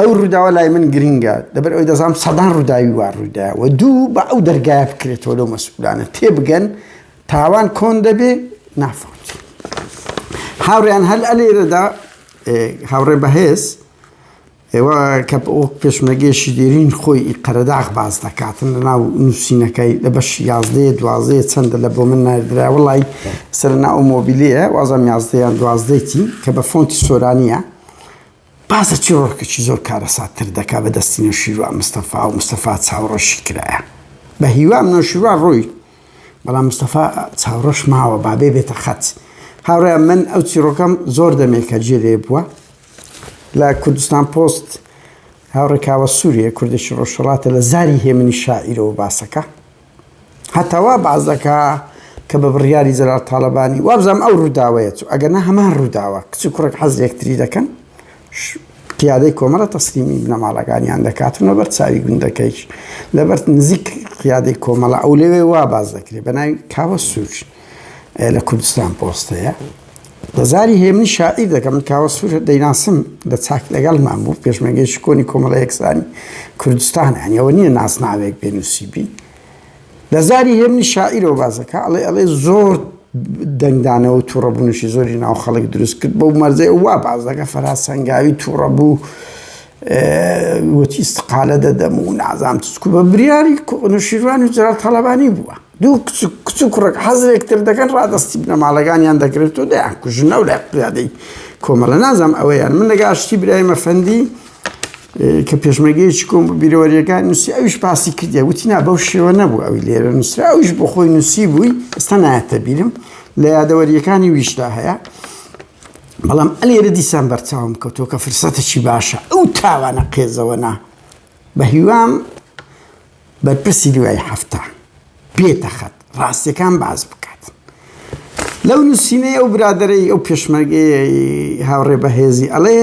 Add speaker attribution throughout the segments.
Speaker 1: ئەو ڕووداوە لای من گرنگە لەبەر ئەوەی دەزانم سەدان ڕووداوی وا ڕوویدایە و دوو بە ئەو دەرگایە بکرێتەوە لەو مەسئولانە تێبگەن تاوان کۆن دەبێ نافەوتی. هاوڕێیان هەر ئەلێرەدا هاوڕێ بەهێز ئێوە کە وەک پێشمەرگەیەکی دێرین خۆی ئی قەرەداغ باس دەکاتن لە ناو نووسینەکەی لە بەش یازدەیە دوازدەیە چەندە لە بۆ من ناردرا وڵی سەر ناو مۆبیلەیە وازم یازدەیان دوازدەیتی کە بە فۆنتی سۆرانیە باسە چیڕۆکێکی زۆر کارەساتتر دەکا بە دەستی نەوشیروان مستەفا و مستەفا چاوڕەشی کرایە بە هیوام نەوشیروان ڕۆی بەڵام مستەفا چاوڕەش ماوە بابێ بێتە خەت هاوڕێیان من ئەو چیڕۆکەم زۆر دەمێکە جێ لێ بووە لە کوردستان پۆست هاوڕێ کاوە سووریە کوردێکی ڕۆژهەڵاتە لە زاری هێمنی شاعیرەوە باسەکە هەتا وا باس دەکا کە بە بڕیاری جەلال تاڵەبانی وابزانم ئەو ڕووداوەیە چوو ئەگەر نا هەمان ڕووداوە کچ و کوڕێک حەز لە یەکتری دەکەن قیادەی کۆمەڵە تەسلیمی بنەماڵەکانیان دەکاتن لەبەر چاوی گوندەکەیش لەبەر نزیک قیادەی کۆمەڵە ئەو لەوێ وا باس دەکرێت بە ناوی کاوە سوور لە کوردستان پۆستەیە لە زاری هێمنی شاعیر دەکەم من کاوە سوور دەیناسم لە چاک لەگەڵمان بوو پێشمەرگەیەکی کۆنی کۆمەڵە یەکسانی کوردستان یانی ئەوە نییە ناسناوێک بێنووسیبی لە زاری هێمنی شاعیرەوە باسەکە ئەڵێ ئەڵێ زۆر دەنگدانەوە و تووڕەبوونیشی زۆری ناو خەڵک دروست کرد بەو مەرجەی ئەو وا باس دەکە فەرهاد سەنگاوی تووڕە بوو وتی استقالە دەدەم و نازام چ بە بریاری نوشیروان و جەلال تاڵەبانی بووە دوو کچ کچ و کوڕێک حەز لە یەکتر دەکەن ڕادەستی بنەماڵەکانیان دەکرێت و دەیان کوژن ئەو لای قیادەی کۆمەڵە نازانم ئەوەیان من لەگە ئاشتی برایم ئەفەندی کە پێشمەرگەیەکی کۆم بوو بیرەوەریەکان نووسی ئەویش باسی کردیە وتی نا بەو شێوە نەبوو ئەوی لێرە نووسرا ئەویش بۆ خۆی نووسی بووی ئێستا نایەتە بیرم لە یادەوەریەکانی ویشدا هەیە بەڵام ئەلێرە دیسان بەرچاوم کەوتەوە کە فرسەتێکی باشە ئەو تاوانە قێزەوەنا بە هیوام بەرپرسی لیوای 70 بێتە خەت ڕاستیەکان باس بکات لەو نووسینەی ئەو برادەرەی ئەو پێشمەرگەی هاوڕێ بەهێزی ئەڵێ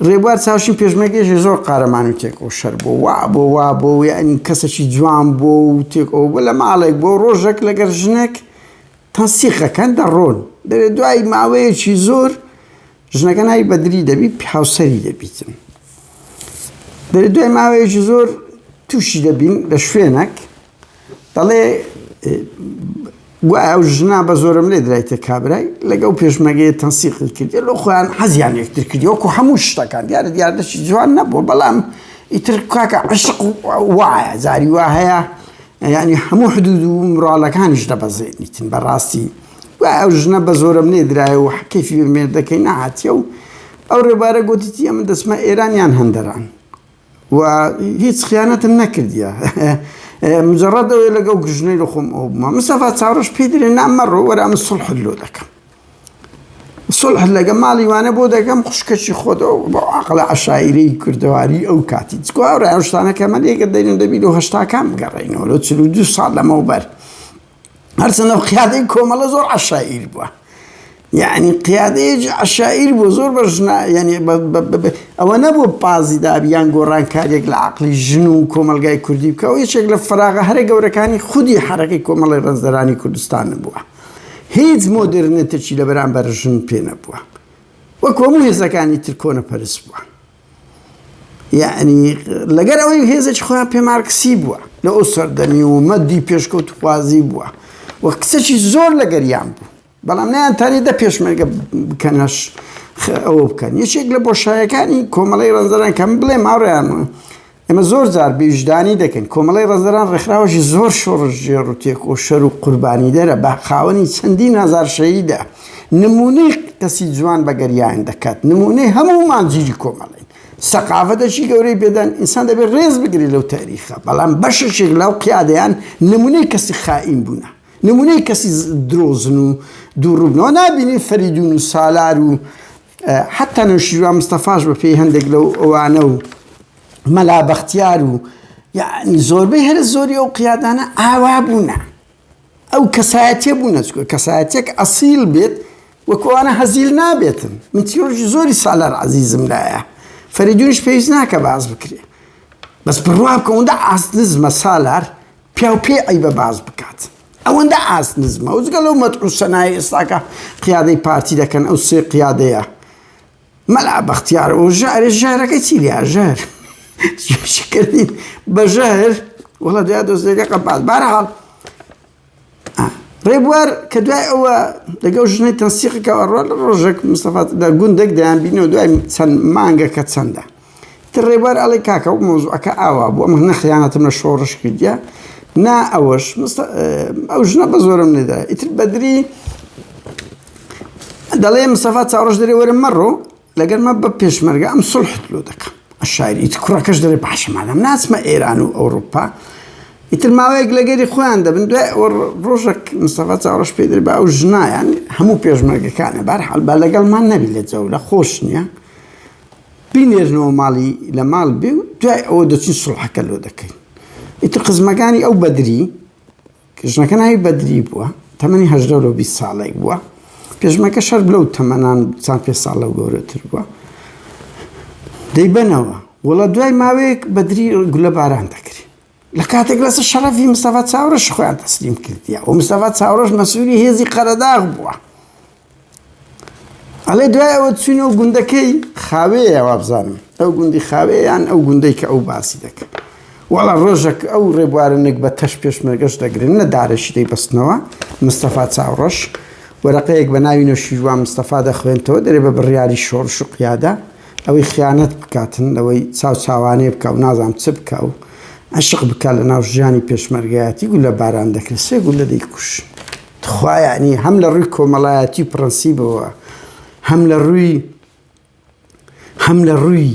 Speaker 1: ڕێبوار چاوشین پێشمەرگەیەکی زۆر قارەمان و تێکۆشەر بوو وا بۆ وا بۆ یعنی کەسێکی جوان بۆ و تێک ئەو بۆ لە ماڵێک بۆ ڕۆژێک لەگەر ژنێک تەنسیقەکەن دەڕۆن دەێ دوای ماوەیەکی زۆر ژنەکە ناوی بەدری دەبی هاوسەری دەبیتن دەێ دوای ماوەیەکی زۆر تووشی دەبین لە شوێنێک دەڵێ گوایە ئەو ژنە بە زۆرم لێ درایتە کابرای لەگەڵ پێشمەگەی تەنسیقی کردی لۆ خۆیان حەزیان یەکتر کردی وەکو هەموو شتەکان دیارە دیاردەشی جوان نەبووە بەڵام ئیتر کاکە عشق وایە جاری وا هەیە یعنی هەموو حدود و مراڵەکانیش دەبەزێنیتن بەڕاستی گوایە ئەو ژنە بە زۆرم لێ درایە و کەیفی بە مێردەکەی نەهاتیە و ئەو ڕێبارە گوتیتی ئەمن دەچمە ئێران یان هەندەران و هیچ خیانەتم نەکردیە مجرد ئەوەی لەگەڵ گژنەی لە خۆم ئەو بوومە مستەفا چاوڕەش پێی دەرێ نا مەڕۆ وەرە ئەمن سوڵحت لۆ دەکەم سوڵح لەگە ماڵی وانە بۆ دەکەم خوشکەشی خۆتەوە بۆ عقلە عەشایرەی کوردەواری ئەو کاتی چکۆ ئەو ڕای ئەو شتانە کە ئەمە لێگە دەینم دەبی لۆ هەشتاکان بگەڕێینەوە لۆ 42 ساڵ لەمەوبەر هەرچەندە قیادەی کۆمەڵە زۆر عەشایر بووە یعنی قیادەیەکی عەشایر بوو زۆر بە ژنا یعنی ئەوە نەبوو پازی دابی یان گۆڕانکاریەک لە عقلی ژن و کۆمەلگای کوردی بکە و یەکێک لە فراغە هەرە گەورەکانی خودی حەرەکەی کۆمەڵی ڕەنجدەرانی کوردستان بووە هیچ مۆدرنێتێکی لە بەرامبەر ژن پێ نەبووە وەک هەموو هێزەکانی تر کۆنەپەرست بووە یعنی لەگەر ئەوەی هێزێکی خۆیان پێ مارکسی بووە لە ئەو سەردەمی و مەدی پێشکەوتخوازی بووە و کچێکی زۆر لەگەریان بوو بەڵام نەیانتانی دە پێشمەرگە بکەنەش ئەوە بکەن یەکێک لە بۆشایەکانی کۆمەڵی ڕەنجدەران کەم بڵێ ماڕیان ئێمە زۆر جار بێویژدانی دەکەین کۆمەڵی ڕەنجدەران ڕێکخراوەکی زۆر شۆڕشگێڕ و تێکۆشەر و قوربانیدەرە بە خاوەنی چەندین هەزار شەهیدە نمونەی کەسی جوان بە گەریان دەکات نمونەی هەموومان جیری کۆمەڵین سەقافەتێکی گەورەی پێدان ئینسان دەبێت ڕێز بگرێت لەو تاریخە بەڵام بەشێک لەو قیادەیان نمونەی کەسی خائین بوونە نمونەی کەسی درۆزن و دووڕووبنەوە نابینین فەریدون و سالار و حتا نەوشیروان مستەفاش بە پێی هەندێک لەو ئەوانە و مەلا بەختیار و یعنی زۆربەی هەرە زۆری ئەو قیادانە ئاوا بوونە ئەو کەسایەتیە بوونە چکە کەسایەتێک ئەسیل بێت وەکوانە هەزیل نابێتن من چیرۆکی زۆری سالار عەزیزم لایە فەریدونیش پێویست ناکە باس بکرێ بەس بڕوا بکە ئەوەندە ئاست نزمە سالار پیاو پێی عەیبە باس بکات ئەوەندە ئاست نزمە و جگە لەو مەدح و سەنای ئێستاکە قیادەی پارتی دەکەن ئەو سێ قیادەیە. مەلا بەختیار و ژارێ ژارەکەی چی لیا ژار کردین بە ژەهر وەڵا دوای دۆزێکە قەپات بارحاڵ ڕێبوار کە دوای ئەوە لەگەڵ ژنەی تەنسیقەکە ڕۆ لە ڕۆژێک مستەفا لە گوندێک دەیان بینەوە دوای چەند مانگە کە چەندە تر ڕێبوار ئەڵێ کاکە و مۆزوعەکە ئاوا بوو ئەمە نە خیانەتم لە شۆڕش کردیە نا ئەوەش ئەو ژنە بە زۆرم نەدا ئیتر بەدری دەڵێ مستەفا چاوڕەش دەرێ وەرە مەڕۆ لەگەر مە بە پێشمەرگە ئەم سڵحت لۆ دەکەم شاعری ئیتر کوڕەکەش دەڵێ باشە مادام ناچمە ئێران و ئەوروپا ئیتر ماوەیەک لەگەری خۆیان دەبن دوای ئەوە ڕۆژێک مستەفا چاوڕەش پێی دەڵێ با ئەو ژنایان هەموو پێشمەرگەکانە بارحاڵ با لەگەڵمان نەبی لە جەولە خۆش نییە بینێرنەوە ماڵی لە ماڵ بێ و دوای ئەوە دەچین سڵحەکە لۆ دەکەین ئیتر خزمەکانی ئەو بەدری ژنەکە ناوی بەدری بووە، تەمەنی 18 لۆ 20 ساڵێک بووە. پێشمەرگەش هەر لەو تەمەنان چەند پێ ساڵ لەو گەورەتر بووە. دەیبەنەوە. وەڵا دوای ماوەیەک بەدری گولە باران دەکرێ. لە کاتێک لەسەر شەڕەفی مستەفا چاوڕەش خۆیان تەسلیم کردیە و مستەفا چاوڕەش مەسئولی هێزی قەرەداغ بووە. ئەڵێ دوای ئەوە چوینەوە گوندەکەی خاوێیە وابزانم ئەو گوندی خاوێیان ئەو گوندەی کە ئەو باسی دەکەن وەڵا ڕۆژێک ئەو ڕێبوارە نک بە تەش پێشمەرگەش دەگرن نە دارێکی دەیبەستنەوە مستەفا چاوڕەش وەرەقەیەک بە ناوی نەوشیروان مستەفا دەخوێنتەوە دەرێ بە بڕیاری شۆڕش و قیادە ئەوەی خیانەت بکاتن لەوەی چاو چاوانێ بکە و نازانم چ بکە و عشق بکە لە ناو ژیانی پێشمەرگایەتی گولە باران دەکرێت سێ گولە دەیکوشن تخوا یەعنی هەم لە ڕووی کۆمەڵایەتی و پرەنسیبەوە هەم لە ڕووی هەم لە ڕووی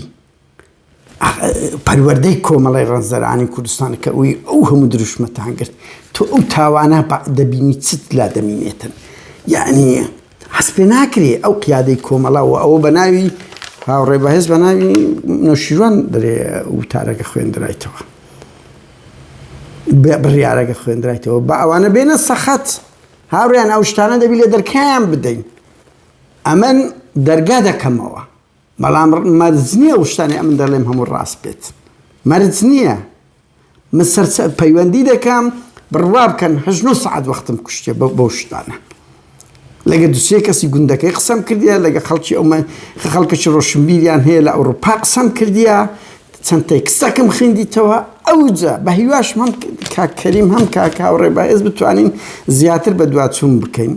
Speaker 1: پەروەردەی کۆمەڵی ڕەنجدەرانی کوردستان کە ئەوی ئەو هەموو دروشمەتان گرت تۆ ئەو تاوانە دەبینی چت لا دەمینێتن یعنی هەست پێ ناکرێ ئەو قیادەی کۆمەڵە و ئەوە بە ناوی هاوڕێ بەهێز بە ناوی نەوشیروان دەرێ وتارەکە خوێندرایتەوە بڕیارەکە خوێندرایتەوە بە ئەوانە بێنە سەخەت هاوڕیان ئەو شتانە دەبی لە دەرکایان بدەین ئەمن دەرگا دەکەمەوە بەڵام مەرج نییە ئەو شتانەی ئەمن دەڵێم هەموو ڕاست بێت مەرج نییە من سەر پەیوەندی دەکەم بڕوا بکەن هەش نۆ سەعات وەختم کوشتێ بەو شتانە لەگە دوسێ کەسی گوندەکەی قسەم کردیە لەگە خەڵکی ئەومە خەڵکەکی ڕۆشنبیریان هەیە لە ئەوروپا قسەم کردیە چەند تێکستەکم خوێندیتەوە ئەوجا بە هیواشم هەم کاک کەریم هەم کاک هاوڕێ بەهێز بتوانین زیاتر بە دواچوون بکەین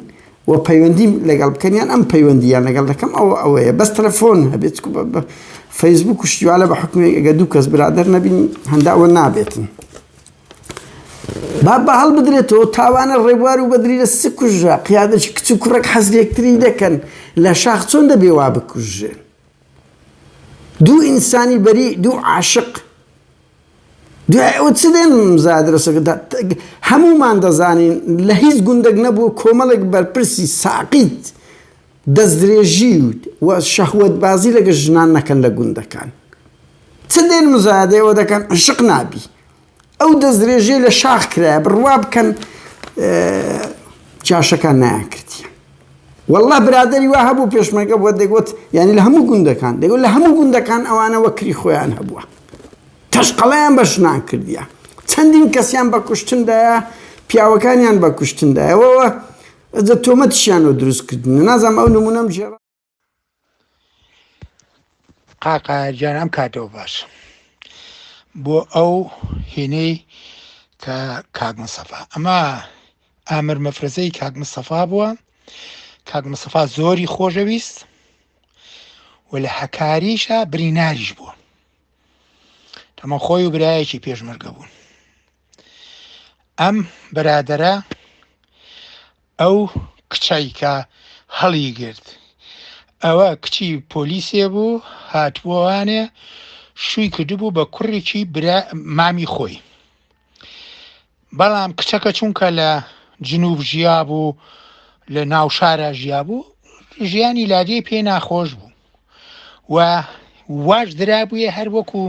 Speaker 1: و پەیوەندی لەگەڵ بکەن یان ئەم پەیوەندیان لەگەڵ دەکەم ئەوە ئەوەیە بەس تەلەفۆن هەبێت بە فەیسبوک و شتیوالە بە حکومێک ئەگە دوو کەس برادەر نەبین هەنداوە نابێتن با بە هەڵبدرێتەوە تاوانە ڕێبوار و بەدری لە س کوژرا قیادەکی کچ و کوڕێک حەز لێکتری دەکەن لە شاخ چۆن دەبێ وا بکوژرێن دوو ئینسانی بەری دوو عاشق دوای ئەوە چ دێن مزادرەسەکە هەمومان دەزانین لە هیچ گوندێک نەبوو کۆمەڵێک بەرپرسی ساقیت دەستدرێژی و شەهوەتبازی لەگە ژنان نەکەن لە گوندەکان چ دێن مزادەیەوە دەکەن عشق نابی ئەو دەستدرێژیە لە شاخ کرایە بڕوا بکەن جاشەکان نایان کردیە والله برادری وا هەبوو پێشمەرگە بووە دەگوت یعنی لە هەموو گوندەکان دەگوت لە هەموو گوندەکان ئەوانە وەکری خۆیان هەبووە تەشقەڵیان بە ژنان کردیە چەندین کەسیان بە کوشتندایە پیاوەکانیان بە کوشتندایەوە تۆمەتیشیانەوە دروست کردن نازانم ئەو نمونەم ژێڕ
Speaker 2: قاقا گیان ئەم کاتەوە باش بۆ ئەو هینەی کە کاک مستەفا ئەمە ئامر مەفرەزەی کاک مستەفا بووە کاک مستەفا زۆری خۆشەویست و لە هەکاریشە بریناریش بووە تەمە خۆی و برایەکی پێشمەرگە بوون ئەم برادەرە ئەو کچەی کە هەڵی گرت ئەوە کچی پۆلیسێ بوو هاتبووانێ شووی کردبوو بە کوڕێکی برا مامی خۆی بەڵام کچەکە چونکە لە جنوب ژیا بوو لە ناو شارە ژیا بوو ژیانی لادێی پێ ناخۆش بوو و واش درابوویە هەر وەکو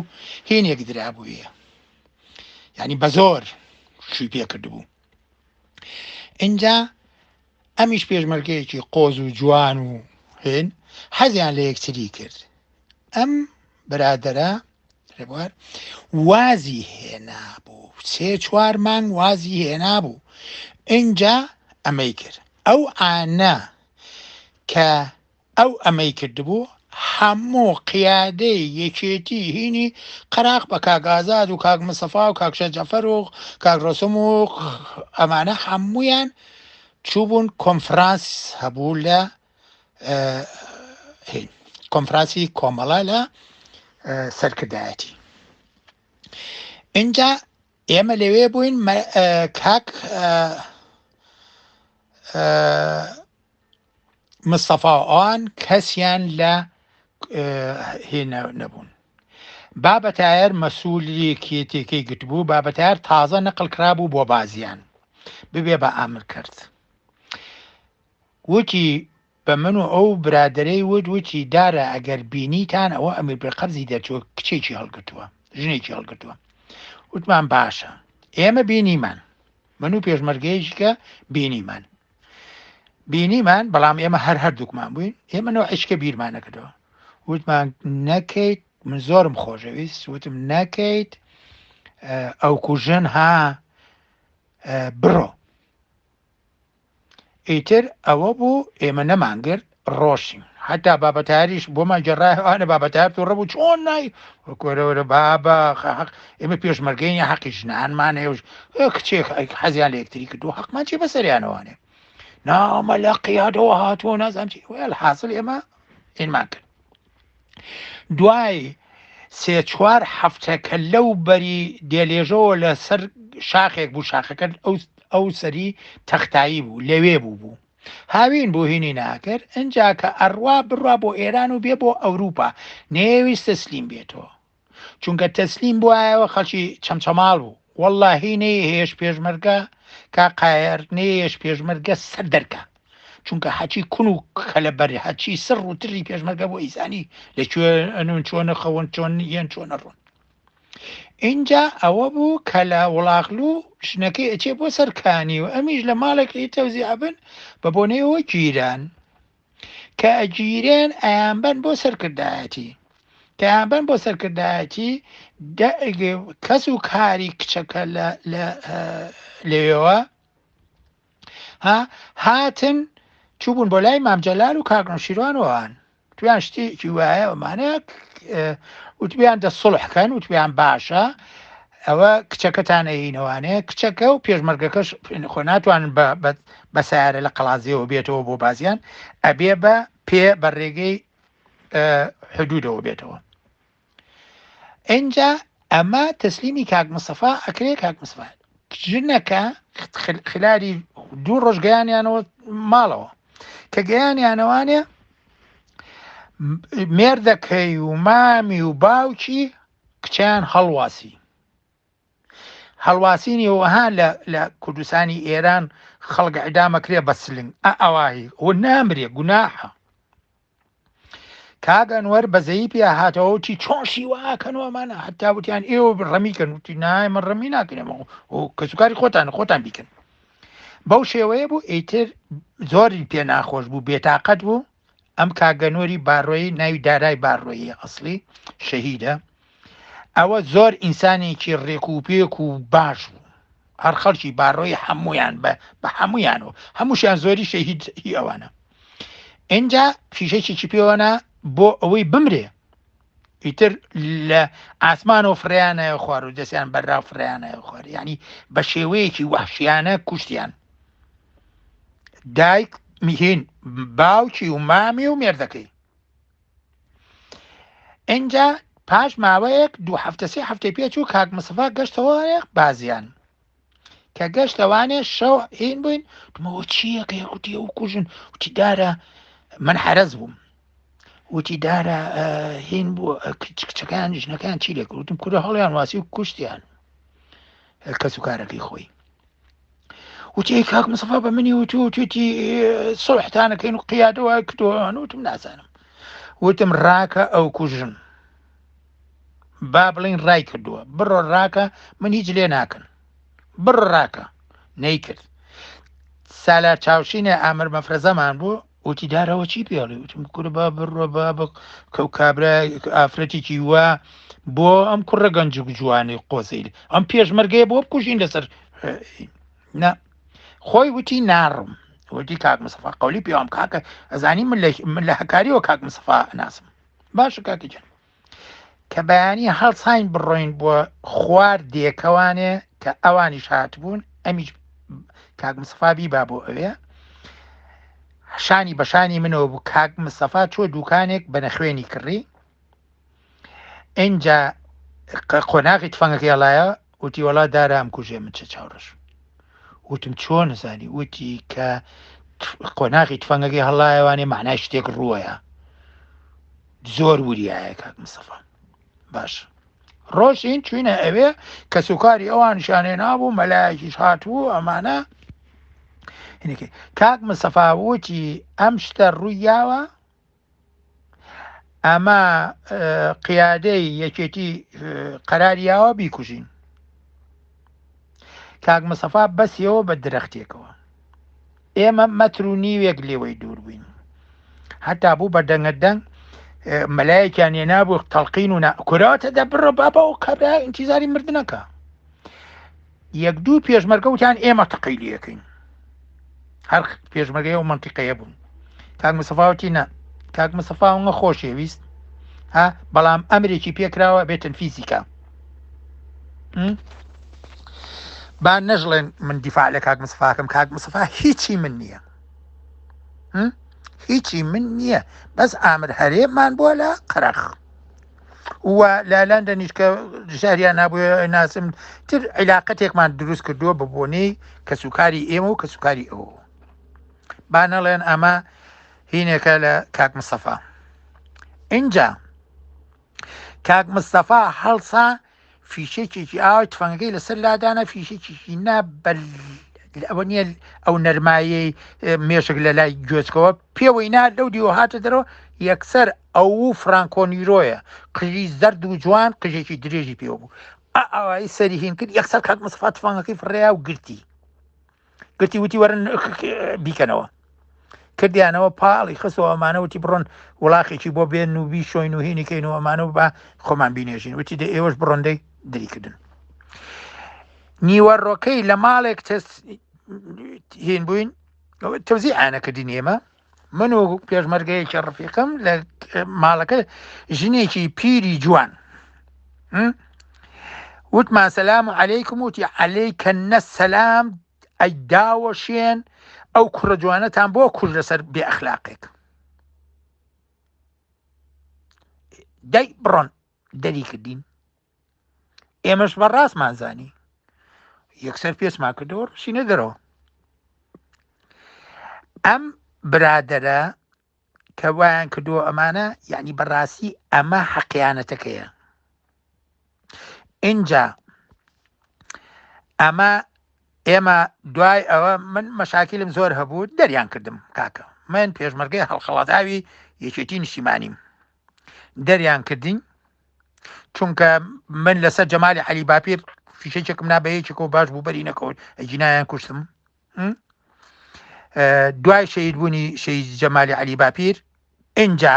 Speaker 2: هینێک درابوویە یعنی بە زۆر شووی پێ کردبوو ئینجا ئەمیش پێشمەرگەیەکی قۆز و جوان و هێن حەزیان لە یەکتری کرد ئەم برادەرە ڕێبوار وازی هێنا بوو سێ چوار مانگ وازی هێنا بوو ئینجا ئەمەی کرد ئەو ئانە کە ئەو ئەمەی کردبوو. هەموو قیادەی یەکێتی هینی قەراخ بە کاک ئازاد و کاک مستەفا و کاک شێخ جەعفەر و کاک ڕۆسم و ئەمانە هەموویان چووبوون کۆنفرانس هەبوو لە کۆنفرانسی کۆمەڵە لە سەرکردایەتی اینجا ئێمە لەوێ بووین کاک مستەفا و ئەوان کەسیان لە هی نەبوون. بابە تایەر مەسوولی یەکێتیەکەی گرتبوو، بابە تایەر تازە نەقل کرابوو بۆ بازیان ببێ بە ئامر کرد. وتی بە من و ئەو برادەرەی وت وتی دارە ئەگەر بینیتان ئەوە ئەمیر بێقەرزی دەرچووە کچێکی هەڵگرتووە ژنێکی هەڵگرتووە. وتمان باشە ئێمە بینیمان من و پێشمەرگەیەکی کە بینیمان بینیمان بەڵام ئێمە هەر هەردووکمان بووین ئێمە نەوعێکە بیرمان نەکردەوە وتمان نەکەیت من زۆرم خۆشەویست وتم نەکەیت ئەو کوژن ها بڕۆ ئیتر ئەوە بوو ئێمە نەمانگرت ڕۆشین حتا بابەتاریش بۆمان گەڕایەوانە بابەتار تووڕە بوو چۆن نای کۆرەوەرە بابە حەق ئێمە پێشمەرگەی حەقی ژنانمان هەیە و کچێک حەزیان لە یەکتری کردو حەقمان چی بەسەریانەوانێ نامە لە قیادەوە هاتووە نازانم چی حاصل ئێمە ئینمان کرد دوای سێ چوار هەفتە کە لەو بەری دێلێژەوە لە سەر شاخێک بوو شاخەکە ئەو ئەو سەری تەختایی بوو لەوێ بوو بوو هاوین بوو هینی ناکرد ئینجا کە ئەڕوا بڕوا بۆ ئێران و بێ بۆ ئەوروپا نەیەویست تەسلیم بێتەوە چونکە تەسلیم بوایەوە خەڵکی چەمچەماڵ بوو وەڵاهی نەیهێش پێشمەرگە کا قایەر نەیهێش پێشمەرگە سەر دەرکا چونکە هەچی کون و کەلەبەر هەچی سڕ و تری پێشمەرگە بۆ ئیزانی لە کوێ ئەنون چۆنە خەون چۆن یەن چۆنە ڕۆن ئینجا ئەوە بوو کە لە وڵاخلو ژنەکەی ئەچێ بۆ سەرکانی و ئەمیش لە ماڵێک ی تەوزی ئەبن بە بۆنەیەوە گیران کە ئەگیرێن ئەیانبەن بۆ سەرکردایەتی کە ئەیانبەن بۆ سەرکردایەتی کەس و کاری کچەکە لە لەوێوە ها هاتن چوبوون بۆ لای مام جەلال و کاک نەوشیروان و ئەوان تویان شتێکی وایە ئەمانە وتبیان دە سڵح کەن وتبیان باشە ئەوە کچەکەتان ئەیینەوانێ کچەکە و پێشمەرگەکەش خۆ ناتوانن بە سیارە لە قەڵازیەوە بێتەوە بۆ بازیان ئەبێ بە پێ بە ڕێگەی حدودەوە بێتەوە ئینجا ئەمە تەسلیمی کاک مستەفا ئەکرێ کاک مستەفا ژنەکە خلاری دوو ڕۆژ گەیانیانەوە ماڵەوە کە گەیانیانەوانێ مێردەکەی و مامی و باوکی کچیان هەڵواسی هەڵواسینی وەها لە لە کوردستانی ئێران خەڵک عیدامەکرێ بە سلنگ ئەوایی و نامرێ گوناحە کاک ئەنوەر بەزەیی پیا هاتەوە وتی چۆن شیوە ئاکەن و ئەمانە هەتا وتیان ئێوە ڕەمی کەن وتی نای من ڕەمی ناکەن ئەمە و کەسوکاری خۆتان خۆتان بیکەن بەو شێوەیە بوو ئیتر زۆری پێ ناخۆش بوو بێتاقەت بوو ئەم کاگەنۆری باڕۆیی ناوی دارای باڕۆیی ئەسڵی شەهیدە ئەوە زۆر ئینسانێکی ڕێک و پێک و باش بوو هەر خەڵکی باڕۆی هەمویان بە بە هەمویان و هەمووشیان زۆری شەهید هی ئەوانە ئینجا فیشەکێکی پێوەنا بۆ ئەوەی بمرێ ئیتر لە ئاسمان و فڕیانە خوار و دەستیان بەرا فڕیانە خوار ینی بە شێوەیەکی وحشیانە کوشتیان دایک میهین باوکی و مامی و مێردەکەی ئینجا پاش ماوەیەک دوو هەفتە سێ هەفتەی پێچوو کاک مستەفا گەشتەوە بازیان کە گەشتەوانێ شەو هین بووین تمەوە چییە کە وتی ئەو کوژن وتی دارە من حرەز بووم وتی دارە هین بوو کچەکان ژنەکان چی لێ وتم کورە هەڵیان واسی و کوشتیان کەس و کارەکەی خۆی وتی ئەی کاک مستەفا بە منی وتی وتوێتی سڵحتانەکەین و قیادەوە کردووە وتم نازانم وتم ڕاکە ئەو کوژن با بڵین ڕای کردووە بڕۆ ڕاکە من هیچ لێ ناکەن بڕ ڕاکە نەیکرد سالار چاوشینە ئامر مەفرەزەمان بوو وتی دارەوە چی پێڵی وتم کورە با بڕۆ با بە کەو کابرا ئافرەتێکی وا بۆ ئەم کوڕە گەنج و جوانی قۆزەیل ئەم پێشمەرگەیە بۆ بکوژین لەسەر نا خۆی وتی ناڕم وتی کاک مستەفا قەولی پێوام کاکە ئەزانی من لە من لە هەکاریەوە کاک مستەفا ناسم. باشە کاکە گیان کە بەیانی هەڵساین بڕۆین بۆ خوار دێکەوانێ کە ئەوانیش هاتبوون ئەمیش کاک مستەفا بیبا بۆ ئەوێ شانی بەشانی منەوە بوو کاک مستەفا چۆ دوکانێک بە نەخوێنی کڕی ئینجا قۆناغی تفەنگەکەی هەڵایە وتی وەڵا دارا ئەم کوژێ من چە چاوڕەش وتم چۆن زانی وتی کە قۆناغی تفەنگەکەی هەڵایەوانێ معنای شتێک ڕووەیە زۆر وریایە کاک مستەفا باش ڕۆژین چوینە ئەوێ کەسوکاری ئەوانیشانێ نابوو مەلایەکیش هاتبوو ئەمانە کاک مستەفا وتی ئەم شتە ڕوویاوە ئەمە قیادەی یەکێتی قەراری یاوە بیکوژین کاک مستەفا بەسیەوە بە درەختێکەوە ئێمە مەتر و نیوێک لێوەی دوور بووین هەتا بوو بە دەنگە دەنگ مەلایەکیان نابوو تەڵقین و کوراتە دەبڕە بابا و کابرا ئینتیزاری مردنەکە یەک دوو پێشمەرگە وتیان ئێمە تەقەی لێکەین هەر پێشمەرگەی ئەو مەنتیقەیە بوون کاک مستەفا وتی نا کاک مستەفا ئەوە خۆشەویست ها بەڵام ئەمرێکی پێکراوە بێت تەنفیزیکە با نەژڵێن من دیفاع لە کاک مستەفاکەم کاک مستەفا هیچی من نییە هیچی من نییە بەس ئامر هەرێمان بووە لە قەرەخ و لە لەندەنیش کە ژاریان نابوو ناسم تر عیلاقەتێکمان دروست کردووە بە بۆنەی کەسوکاری ئێمە و کەسوکاری ئەو با نەڵێن ئەمە هینێکە لە کاک مستەفا اینجا کاک مستەفا هەڵسا فیشەکێکی ئاوای تفەنگەکەی لەسەر لادانا فیشەکێکی نا بە ئەوە نییە ئەو نەرمایەی مێشک لە لای گوێچکەوە پێوەی نا لەو دیوە هاتە دەرەوە یەکسەر ئەو و فرانکۆ نیرۆیە قژی زەرد و جوان قژێکی درێژی پێوە بوو ئاوایی سەری هین کرد یەکسەر کاک مستەفا تفەنگەکەی فڕێیا و گرتی گرتی وتی وەرن بیکەنەوە کردیانەوە پاڵی خستەوە ئەمانە وتی بڕۆن وڵاخێکی بۆ بێن و بیشۆین و هینیکەین و ئەمانە و با خۆمان بینێژین وتی دە ئێوەش بڕۆندەی دریکردن نیوەڕۆکەی لە ماڵێک تەس هین بووین تەوزی ئانەکردین ئێمە من و پێشمەرگەیەکی ڕفیقم لە ماڵەکە ژنێکی پیری جوان وتمان سەلام و عەلەیکم وتی عەلەیکە نەسەلام ئەی داوەشێن ئەو کوڕە جوانەتان بۆ کوژ لەسەر بێ ئەخلاقێک دەی بڕۆن دەری کردین ئێمەش بە ڕاستمان زانی یەکسەر پێچمان کردەوە ڕشینە دەرەوە ئەم برادەرە کە وایان کردووە ئەمانە یعنی بەڕاستی ئەمە حەقیانەتەکەیە ئینجا ئەمە ئێمە دوای ئەوە من مەشاکیلم زۆر هەبوو دەریان کردم کاکە من پێشمەرگەی هەڵخەڵاتاوی یەکێتی نیشتیمانیم دەریان کردین چونکە من لەسەر جەمالی عەلی باپیر فیشەکێکم نا بە یەکێکەوە باش بوو بەری نەکەوت ئەگینایان کوشتم دوای شەهید بوونی شەهید جەمالی عەلی باپیر ئینجا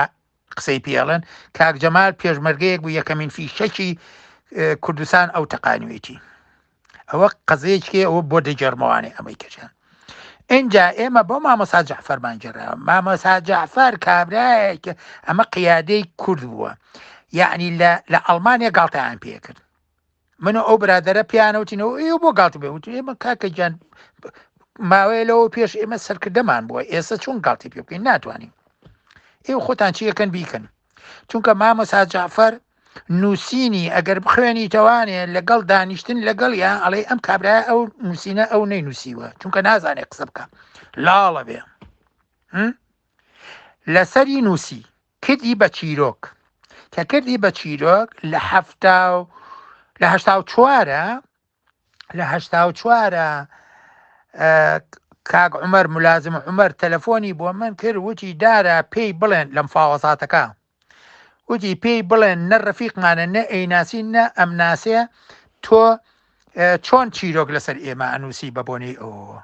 Speaker 2: قسەی پێڵێن کاک جەمال پێشمەرگەیەک بوو یەکەمین فیشەکی کوردستان ئەو تەقانوێتی ئەوە قەزەیەکی ئەوە بۆ دەگێڕمەوانێ ئەمەی کەچیان ئینجا ئێمە بۆ مامۆسا جەعفەرمان گێڕا مامۆسا جەعفەر کابرایەک ئەمە قیادەی کورد بووە یعنی لە لە ئەڵمانیا گاڵتەیان پێکرد من و ئەو برادەرە پیانەوتینەوە ئێوە بۆ گاڵتە بێ وتم ئێمە کاکە گیان ماوەیە لەوە پێش ئێمە سەرکردەمان بووە ئێستا چۆن گاڵتی پێ بکەین ناتوانین ئێوە خۆتان چیەکەن بیکەن چونکە مامۆسا جەعفەر نووسینی ئەگەر بخوێنیتەوانێ لەگەڵ دانیشتن لەگەڵ یا ئەڵێ ئەم کابرای ئەو نووسینە ئەو نەی نووسیوە چونکە نازانێت قسە بکە لاڵە بێ لەسەری نووسی کردی بە چیرۆک کە کردی بە چیرۆک لە هەفتا و لە هەشتا و چوارە لە هەشتا و چوارە کاک عمر ملازم عمر تەلەفۆنی بۆ من کرد وتی دارا پێی بڵێن لەم فاوەزاتەکە وتی پێی بڵێن نە ڕەفیقمانە نە ئەیناسی نە ئەمناسێ تۆ چۆن چیرۆک لەسەر ئێمە ئەنووسی بە بۆنەی ئەوەوە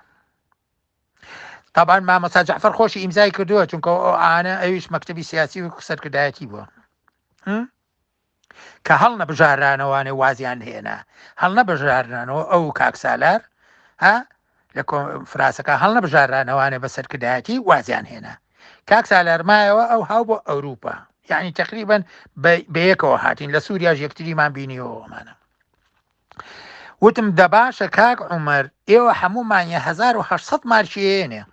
Speaker 2: تابان مامۆستا جەعفەر خۆشی ئیمزای کردووە چونکە ئەو ئانە ئەویش مەکتەبی سیاسی و سەرکردایەتی بووە کە هەڵنەبژارانەوانێ وازیان هێنا هەڵنەبژارانەوە ئەو کاک سالار ها لە کۆنفراسەکە هەڵنەبژارانەوانێ بە سەرکردایەتی وازیان هێنا کاک سالار مایەوە ئەو هاو بۆ ئەوروپا. یعنی تقریبا بەیەکەوە هاتین لە سووریاش یەکتریمان بینیەوەمانە وتم دەباشە کاک عمر ئێوە هەموومانە 1970 مارکیێنێ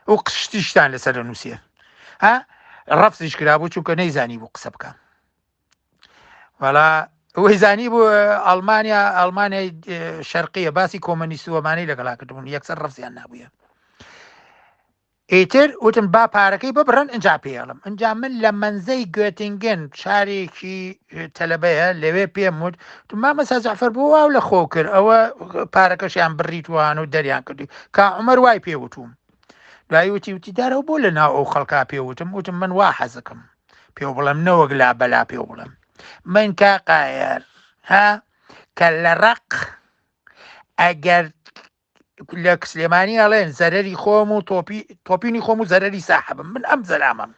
Speaker 2: و قشتیشتان لەسەر نووسێ ها ڕەفزیش کرابوو چونکە نەیزانی بوو قسە بکە وەڵا وەی زانی بوو ئەڵمانیا ئەڵمانیای شەرقیە باسی کۆمەنیست وەمانەی لەگەڵا کردبوون یەکسەر ڕەفزیان نابووە ئیتر وتم با پارەکەی ببڕن ئینجا پێڵم ئینجا من لە مەنزەی گوێتینگن شارێکی تەلەبەیە لەوێ پێم وت مامەسا جەعفەر بۆ واو لە خۆ کرد ئەوە پارەکەشیان بڕیتوان و دەریان کردی کا عمر وای پێ وتوم دوایی وتی وتی دارەوە بۆ لە ناو ئەو خەڵکا پێ وتم وتم من وا حەزەکەم پێو بڵێم نەوەک لا بەلا پێو بڵێم من کا قایەر ها کە لە ڕق ئەگەر لە سلێمانی ئەڵێن زەرەری خۆم و تۆپی تۆپینی خۆم و زەرەری ساحەبم من ئەم زەلامم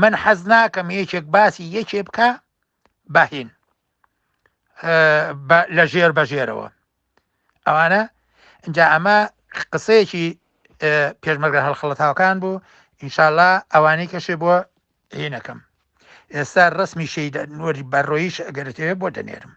Speaker 2: من حەز ناکەم یەکێک باسی یەکێ بکە بەهین لە ژێر بەژێرەوە ئەوانە اینجا ئەمە قسەیەکی پێشمەرگە هەڵخەڵەتاوەکان بوو ئینشاءاللە ئەوانەی کەشێ بۆ هینەکەم ئێستا ڕسمی شەیدە نوەری بەڕۆیش ئەگەرتەوێ بۆ دەنێرم.